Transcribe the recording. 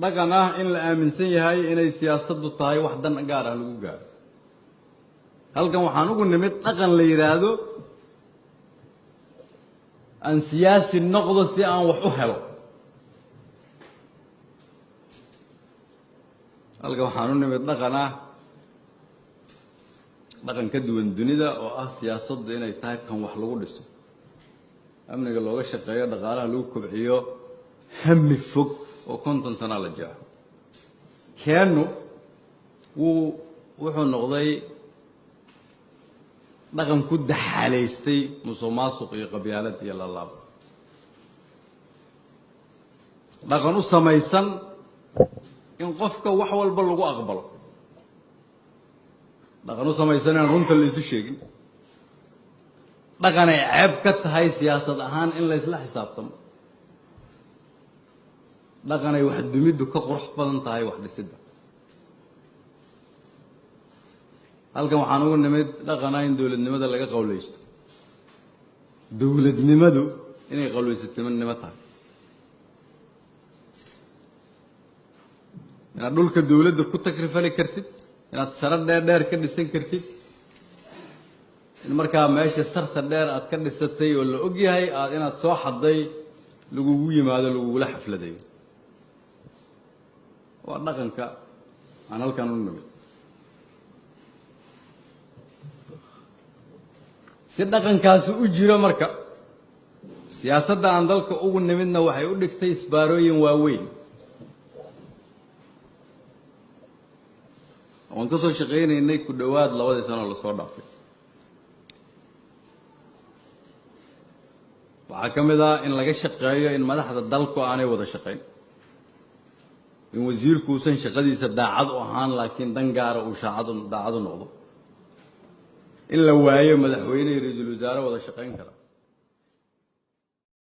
Dhaqan ah in la aaminsan yahay inay siyaasaddu tahay wax dan gaar ah lagu gaaro. Halkan waxaan ugu nimid dhaqan la yidhaahdo aan siyaasi noqdo si aan wax u helo. Halkan waxaan u nimid dhaqan ah, dhaqan ka duwan dunida, oo ah siyaasaddu inay tahay kan wax lagu dhiso, amniga looga shaqeeyo, dhaqaalaha lagu kobciyo, hami fog oo 50 sana la jeexo. Keenu wuu wuxuu noqday dhaqan ku daxaalaystay musuq maasuq iyo qabyaalad iyo lalaabo, dhaqan u samaysan in qofka wax walba lagu aqbalo, dhaqan u samaysan inaan runta la isu sheegin, dhaqan ay ceeb ka tahay siyaasad ahaan in la isla xisaabtamo, dhaqan ay wax dumiddu ka qurux badan tahay wax dhisidda. Halkan waxaan ugu nimid dhaqana in dowladnimada laga qawlaysto, dowladnimadu inay qawlaysatinimo tahay, inaad dhulka dowladda ku takrifali kartid, inaad saro dheer dheer ka dhisan kartid, in markaa meesha sarta dheer aad ka dhisatay oo la og yahay aad inaad soo xadday lagugu yimaado, lagugula xafladayo. Waa dhaqanka aan halkan u nimid. Si dhaqankaasi u jiro, marka siyaasadda aan dalka ugu nimidna waxay u dhigtay isbaarooyin waaweyn oon ka soo shaqaynaynay ku dhowaad 2dii sanoo lasoo dhaafay. Waxaa ka mid ah in laga shaqeeyo in madaxda dalku aanay wada shaqayn, in wasiirku uusan shaqadiisa daacad u ahaan laakiin dan gaara uu daacad u noqdo, in la waayo madaxweyne iyo ra-iisul wasaare wada shaqayn kara.